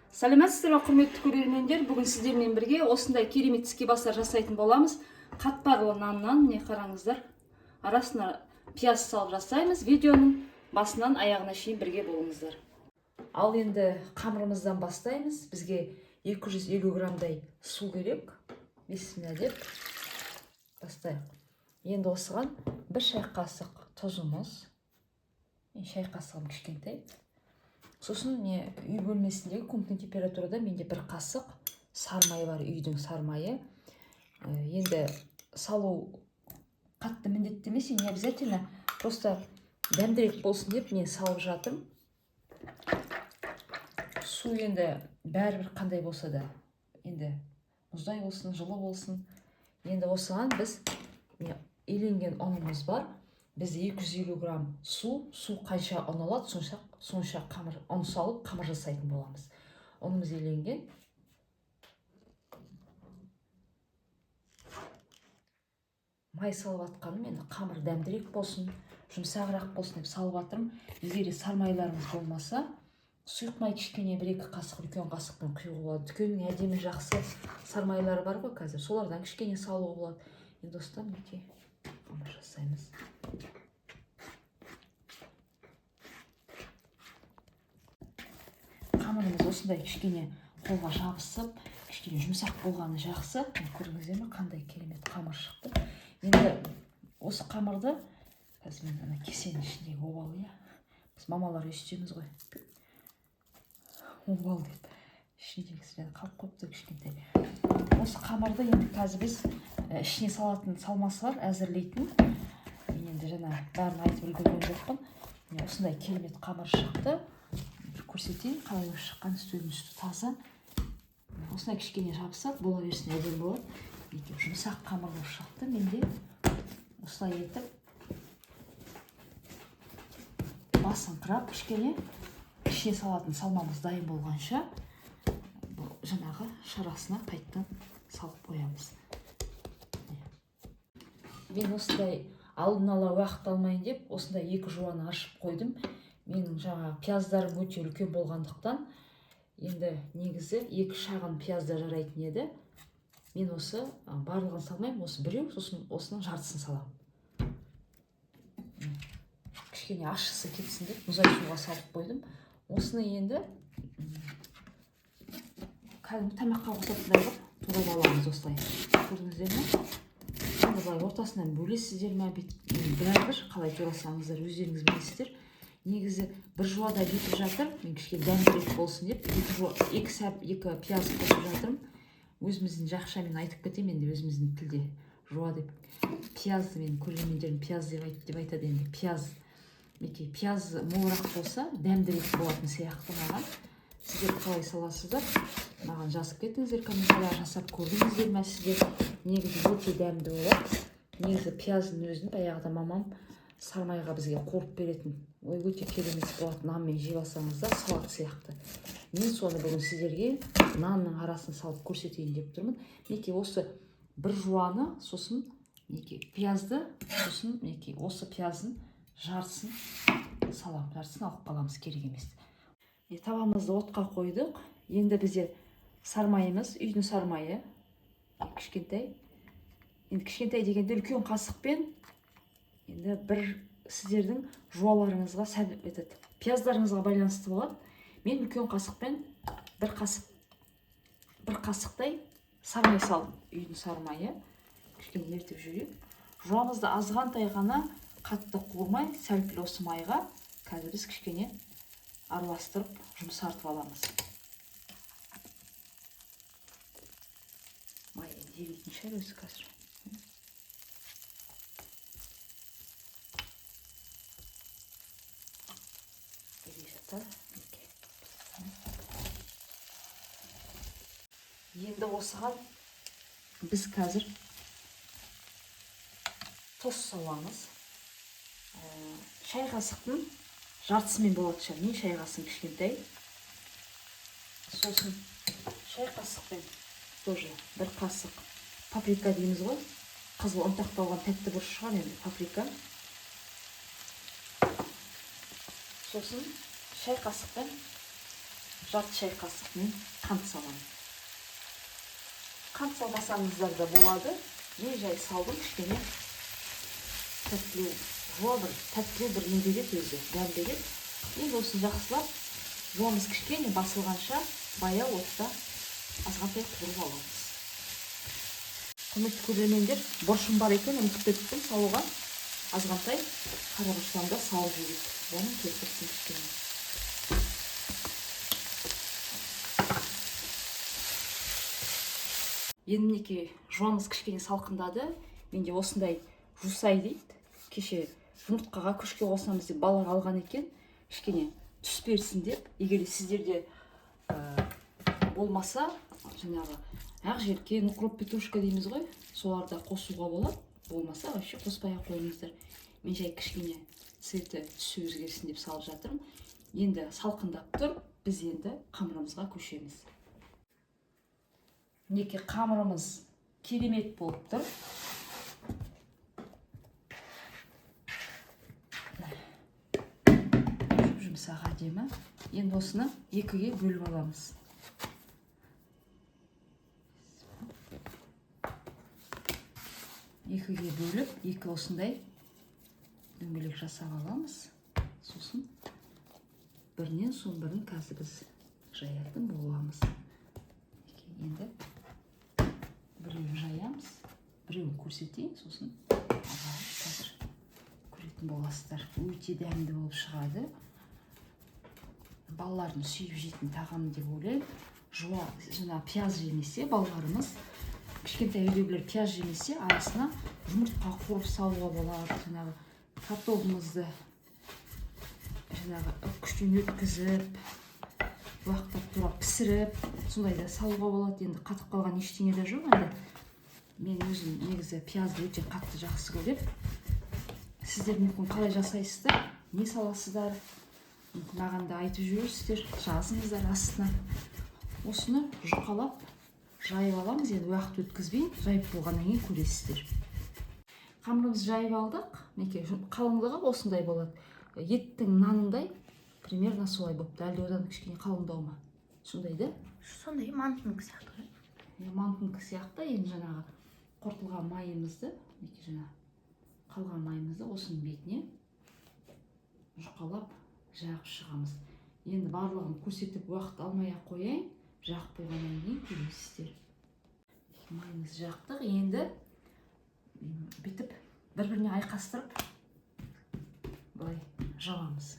Сәлеметсіздер ме, құрметті көрермендер! Бүгін сіздермен бірге осындай керемет тіскебастар жасайтын боламыз. Қатпарлы наннан, міне, қараңыздар, арасына пияз салып жасаймыз. Видеоның басынан аяғына шейін бірге болыңыздар. Ал енді қамырымыздан бастаймыз. Бізге 250 граммдай су керек. Бисмилля деп бастайық. Енді осыған бір шай қасық тұзымыз. Мен шай қасығым кішкентай. Сосын міне, үй бөлмесіндегі комнатный температурада менде бір қасық сармай бар, үйдің сармайы. Енді салу қатты міндетті емес, не обязательно, просто дәмдірек болсын деп мен салып жатырмын. Су енді бәрібір қандай болса да, енді мұздай болсын, жылы болсын. Енді осыған біз, міне, иленген ұнымыз бар. Бізде 250 грамм су, су қанша ұн алады, сонша қамыр, ұн салып қамыр жасайтын боламыз. Ұнымыз иленген. Май салып жатқаным енді қамыр дәмдірек болсын, жұмсағырақ болсын деп салып жатырмын. Егер де сармайларыңыз болмаса, сұйық май кішкене бір-екі қасық үлкен қасықпен құюға болады. Дүкеннің әдемі жақсы сармайлары бар ғой қазір, солардан кішкене салуға болады. Енді осыдан, мінекей, қамыр жасаймыз. Қамырымыз осындай кішкене қолға жабысып, кішкене жұмсақ болғаны жақсы. Міне, көрдіңіздер ме, қандай керемет қамыр шықты. Енді осы қамырды қазір мен ана кесенің ішіндегі обал, иә, біз мамалар өстеміз ғой, обал деп ішіндегісі жаңа қалып қойыпты кішкентай. Осы қамырды енді қазір біз ішіне салатын салмасы бар әзірлейтін. Мен енді жаңа бәрін айтып үлгерген жоқпын. Міне, осындай керемет қамыр шықты. Бір көрсетейін қалай болып шыққан. Үстелдің үсті таза. Осындай кішкене жабысады, бола берсін, әдемі болады. Мінекей, жұмсақ қамыр болып шықты менде. Осылай етіп басыңқырап, кішкене ішіне салатын салмамыз дайын болғанша бұл жаңағы шарасына қайтадан салып қоямыз. Мен осындай алдын ала уақыт алмайын деп осындай екі жуаны ашып қойдым. Менің жаңа пияздарым өте үлкен болғандықтан, енді негізі екі шағын пияз да жарайтын еді. Мен осы барлығын салмаймын, осы біреу, сосын осының жартысын саламын. Кішкене ащысы кетсін деп мұздай суға салып қойдым. Осыны енді кәдімгі тамаққа қосатындай қылып турап аламыз осылай. Көрдіңіздер ме? Енді былай ортасынан бөлесіздер ме, бәрібір қалай турасаңыздар өздеріңіз білесіздер. Негізі бір жуада жетіп жатыр. Мен кішкене дәмдірек болсын деп екі пияз қосып жатырмын. Өзіміздің жақша мен айтып кетемін енді, өзіміздің тілде жуа деп. Пиязды мен көрермендерім пияз деп айт деп айтады енді. Пияз, мінекей, пияз молырақ болса дәмдірек болатын сияқты маған. Сіздер қалай саласыздар? Маған жазып кетіңіздер комментарияға, жасап көрдіңіздер ме сіздер? Негізі өте дәмді болады. Негізі пияздың өзін баяғыда мамам сармайға бізге қуырып беретін. Ой, өте керемет болады, нанмен жеп алсаңыздар салат сияқты. Мен соны бүгін сіздерге нанның арасын салып көрсетейін деп тұрмын. Мінекей, осы бір жуаны, сосын мінекей пиязды, сосын мінекей осы пияздың жартысын саламын, жартысын алып қаламыз, керек емес. Табамызды отқа қойдық. Енді бізде сармайымыз, үйдің сармайы, кішкентай. Енді кішкентай дегенде үлкен қасықпен енді бір сіздердің жуаларыңызға сәл этот пияздарыңызға байланысты болады. Мен үлкен қасықпен бір қасықтай сармай салдым, үйдің сармайы. Кішкене ертіп жіберейік. Жуамызды азғантай ғана, қатты қуырмай, сәл піл осы майға қазір біз кішкене араластырып жұмсартып аламыз. Май енді еритін шығар өзі қазір. Ери жатар. Енді осыған біз қазір тұз саламыз. Шай қасықтың жартысымен болады шығар. Мен шай қасығым кішкентай. Сосын шай қасықпен тоже бір қасық паприка дейміз ғой. Қызыл ұнтақталған тәтті бұрыш шығар енді паприка. Сосын шай қасықпен Жарты шай қасық мен қант саламын. Қант салмасаңыздар да болады. Мен жай салдым, кішкене тәттілеу, жуа бір тәттілеу бір не береді өзі, дәм береді. Енді осыны жақсылап жуамыз, кішкене басылғанша баяу отта азғантай қуырып аламыз. Құрметті көрермендер, бұрышым бар екен, ұмытып кеттім салуға. Азғантай қара бұрыштан да салып жіберейік, дәмін келтірсін кішкене. Енді мінекей жуамыз кішкене салқындады. Менде осындай жусай дейді. Кеше жұмыртқаға, күрішке қосамыз деп балалар алған екен. Кішкене түс берсін деп. Егер сіздерде болмаса, жаңағы ақ желкен, укроп, петрушка дейміз ғой, соларды қосуға болады. Болмаса вообще қоспай ақ қойыңыздар. Мен жай кішкене цветі, түсі өзгерсін деп салып жатырмын. Енді салқындап тұр, біз енді қамырымызға көшеміз. Мінекей қамырымыз керемет болып тұр. Жұмсақ, әдемі. Енді осыны екіге бөліп аламыз. Екіге бөліп, екі осындай дөңгелек жасап аламыз. Сосын бірінен соң бірін қазір біз жаятын боламыз. Енді біреуін жаямыз, біреуін көрсетейін, сосын қазір көретін боласыздар. Өте дәмді болып шығады. Балалардың сүйіп жейтін тағам деп ойлаймын. Жуа, жаңа пияз жемесе балаларымыз, кішкентай үйдегілер пияз жемесе, арасына жұмыртқа қуырып салуға болады. Жаңағы картогымызды жаңағы үккіштен өткізіп, уақтап турап пісіріп, сондай да салуға болады. Енді қатып қалған ештеңе де жоқ. Енді мен өзім негізі пиязды өте қатты жақсы көремін. Сіздер мүмкін қалай жасайсыздар, не саласыздар, мүмкін маған да айтып жібересіздер, жазыңыздар астына. Осыны жұқалап жайып аламыз. Енді уақыт өткізбей жайып болғаннан кейін көресіздер. Қамырымызды жайып алдық. Мінекей қалыңдығы осындай болады. Еттің нанындай примерно солай болыпты. Әлде одан кішкене қалыңдау ма? Сондай да? Сондай мантынікі сияқты ғой. Иә, мантынікі сияқты. Енді жаңағы қорытылған майымызды, мінекей жаңа қалған майымызды осының бетіне жұқалап жағып шығамыз. Енді барлығын көрсетіп уақыт алмай ақ қояйын. Жағып болғаннан кейін көресіздер. Майымызды жақтық. Енді бүйтіп бір-біріне айқастырып былай жабамыз.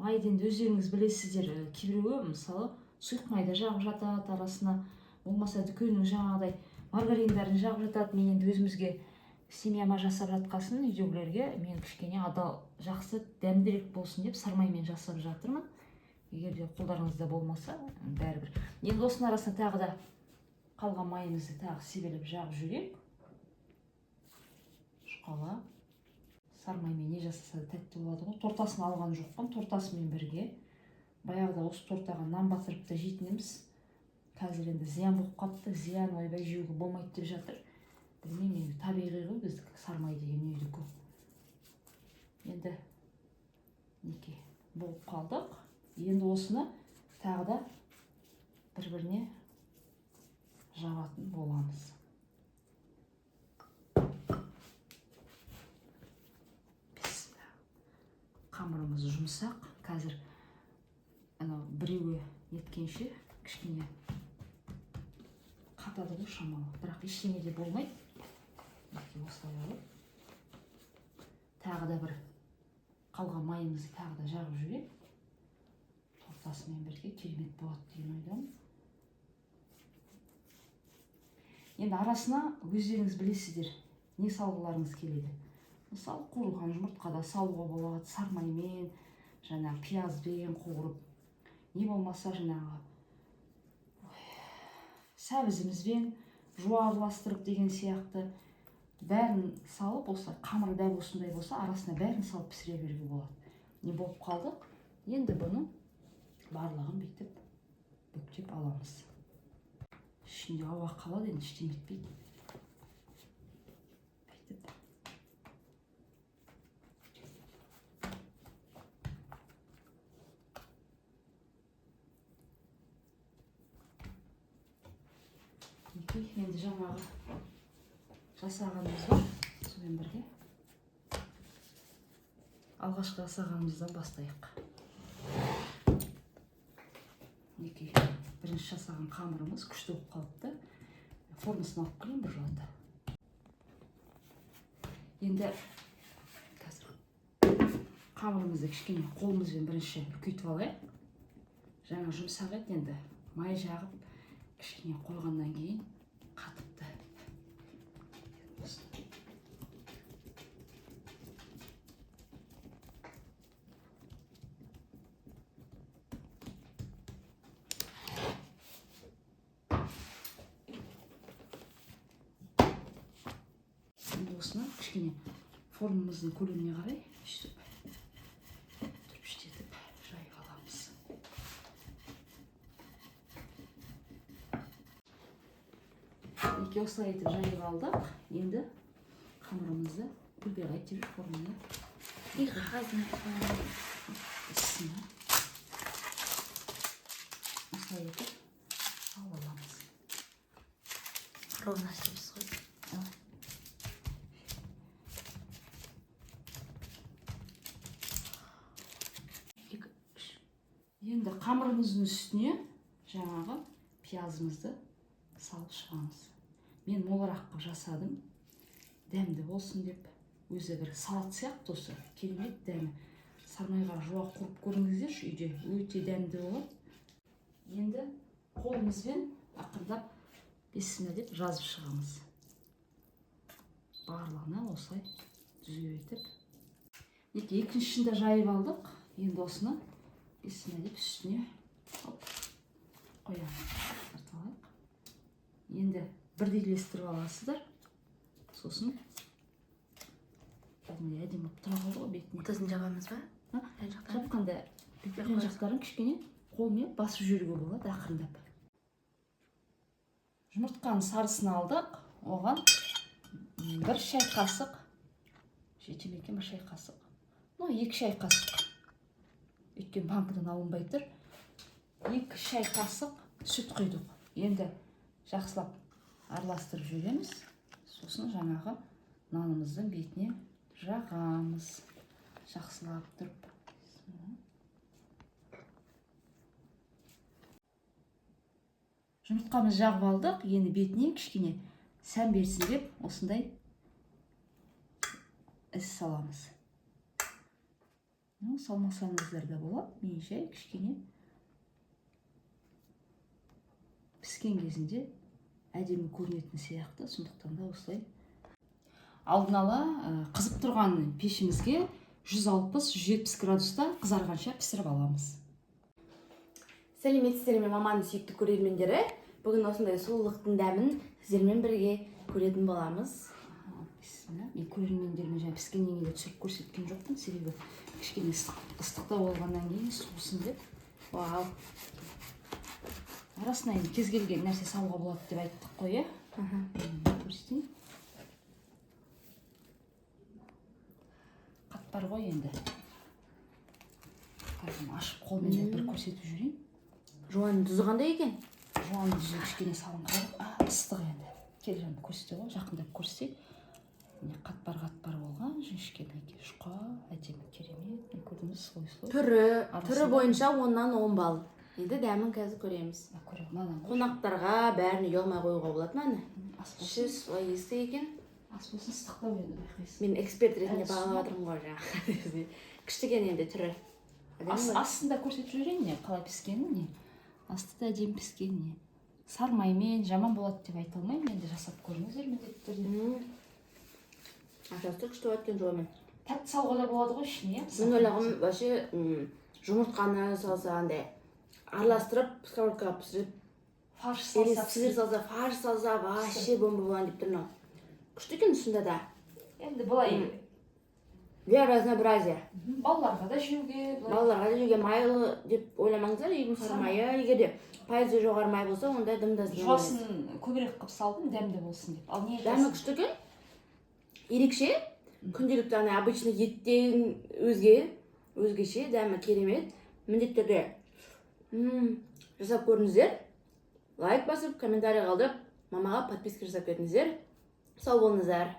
Майды енді өздеріңіз білесіздер, кейбіреуі мысалы сұйық майда жағып жатады арасына, болмаса дүкеннің жаңағыдай маргариндарын жағып жатады. Мен енді өзімізге семьяма жасап жатқасын, үйдегілерге мен кішкене адал, жақсы, дәмдірек болсын деп сармаймен жасап жатырмын. Егер де қолдарыңызда болмаса, бәрібір. Енді осының арасына тағы да қалған майымызды тағы себелеп жағып жіберейік. Жұқалап. Сармаймен не жасаса да тәтті болады ғой. Тортасын алған жоқпын, тортасымен бірге. Баяғыда осы тортаға нан батырып та жейтін едіміз. Қазір енді зиян болып қалыпты, зиян, ойбай, жеуге болмайды деп жатыр. Білмеймін енді, табиғи ғой біздікі сармай деген үйдікі. Енді мінекей болып қалдық. Енді осыны тағы да бір-біріне жабатын боламыз. Бисмилла. Қамырымыз жұмсақ. Қазір анау біреуі неткенше кішкене қатады ғой шамалы, бірақ ештеңе де болмайды. Мінекей осылай алып тағы да бір қалған майымызды тағы да жағып жіберейік. Тортасымен бірге керемет болады деген ойдамын. Енді арасына өздеріңіз білесіздер не салғыларыңыз келеді. Мысалы қуырылған жұмыртқа да салуға болады, сармаймен, жаңағы пиязбен қуырып, не болмаса жаңағы сәбізімізбен жуа араластырып деген сияқты бәрін салып, осылай қамыры дәл осындай болса, арасына бәрін салып пісіре беруге болады. Не болып қалдық? Енді бұны барлығын бүйтіп бүктеп аламыз. Ішінде ауа қалады, енді ештеңе етпейді. Бүйтіп Енді жаңағы жасағанымыз бар, сонымен бірге алғашқы жасағанымыздан бастайық. Мінекей, бірінші жасаған қамырымыз күшті болып қалыпты. Формасын алып келейін бір жолата. Енді қазір қамырымызды кішкене қолымызбен бірінші үлкейтіп алайық. Жаңа жұмсақ еді, енді май жағып кішкене қойғаннан кейін қатыпты. Енді осыны кішкене формамыздың көлеміне қарай өйстіп түрпіштетіп жайып аламыз. Мінекей, осылай етіп жайып алдық. Енді қамырымызды көлбей қайт деп форманы И қағазын үстіне осылай етіп алып аламыз. Ровно істепсіз ғой. Ал. Екі, үш. Енді қамырымыздың үстіне жаңағы пиязымызды салып шығамыз. Мен молырақ қылып жасадым, дәмді болсын деп. Өзі бір салат сияқты осы, керемет дәмі. Сармайға жуа қуырып көріңіздерші үйде, өте дәмді болады. Енді қолымызбен ақырындап бісміллә деп жазып шығамыз. Барлығына осылай түзу етіп. Мінекей, екіншісін де жайып алдық. Енді осыны бісміллә деп үстіне оп, қоямыз. Тартып алайық. Енді бірдейлестіріп аласыздар. Сосын кәдімгідей әдемі болып тұра қалды ғой бетіне. Ортасын жабамыз ба? А? Жан жақтарын? Жапқанда жан жақтарын кішкене қолмен басып жіберуге болады ақырындап. Жұмыртқаның сарысын алдық. Оған бір шай қасық, жете ме екен бір шай қасық? 2 шай қасық. Өйткені банкадан алынбай тұр. 2 шай қасық сүт құйдық. Енді жақсылап араластырып жібереміз. Сосын жаңағы нанымыздың бетіне жағамыз. Жақсылап тұрып. Жұмыртқамызды жағып алдық. Енді бетіне кішкене сән берсін деп осындай із саламыз. Салмасаңыздар да болады. Мен жай кішкене піскен кезінде әдемі көрінетін сияқты, сондықтан да осылай. Алдын ала қызып тұрған пешімізге жүз алпыс, жүз жетпіс градуста қызарғанша пісіріп аламыз. Сәлеметсіздер ме, маманың сүйікті көрермендері. Бүгін осындай сұлулықтың дәмін сіздермен бірге көретін боламыз. Бісміллә. Мен көрермендеріме жаңа піскеннен кейін де түсіріп көрсеткен жоқпын, себебі кішкене ыстықтау болғаннан кейін суысын деп. Вау. Арасына енді кез келген нәрсе салуға болады деп айттық қой, иә? Көрсетейін. Қатпар ғой енді. Қазір ашып қолмен де бір көрсетіп жіберейін. Жуанның тұзы қандай екен? Жуанның тұзы кішкене салынған. Ыстық енді. Кел жаным, көрсете ғой, жақындап көрсетейік. Міне қатпар-қатпар болған, жіңішке мінекей жұқа, әдемі, керемет. Міне көрдіңіз, слой-слой. Түрі Арасында. бойынша 10-нан 10 балл. Енді дәмін қазір көреміз. Мына көре, мынаны қойшы. Қонақтарға бәрін ұялмай қоюға болады мынаны. Ас болсын. Іші слоистый екен. Ас болсын, ыстықтау енді байқайсың. Мен эксперт ретінде Әлі бағалап суық. жатырмын ғой жаңа. Күшті екен енді түрі. Әдемі ғой. Астын да көрсетіп жіберейін, не қалай піскенін, не. Асты да әдемі піскен, не. Сармаймен жаман болады деп айта алмаймын, енді жасап көріңіздер міндетті түрде. Ашасы күшті болады екен жуанмен. Тәтті салуға да болады ғой ішіне, иә? Мен ойлағанмын, вообще жұмыртқаны салса андай араластырып сковородкаға пісіріп, Фарш или салса, сыр салса, фарш салса, вообще бомба болайын деп тұр мынау. Күшті екен шынында да. Енді былай. Для разнообразия. Балаларға да жеуге, былай. Балаларға да жеуге майлы деп ойламаңыздар, егер сары майы, егер де пайызы жоғары май болса, онда дым да зиян емес. Жуасын көбірек қылып салдым, дәмді болсын деп. Ал не Дәмі айтасың? күшті екен. Ерекше, күнделікті ана обычный еттен өзгеше, дәмі керемет. Міндетті түрде жасап көріңіздер. Лайк басып, комментарий қалдырып, Мамаға подписка жасап кетіңіздер. Сау болыңыздар.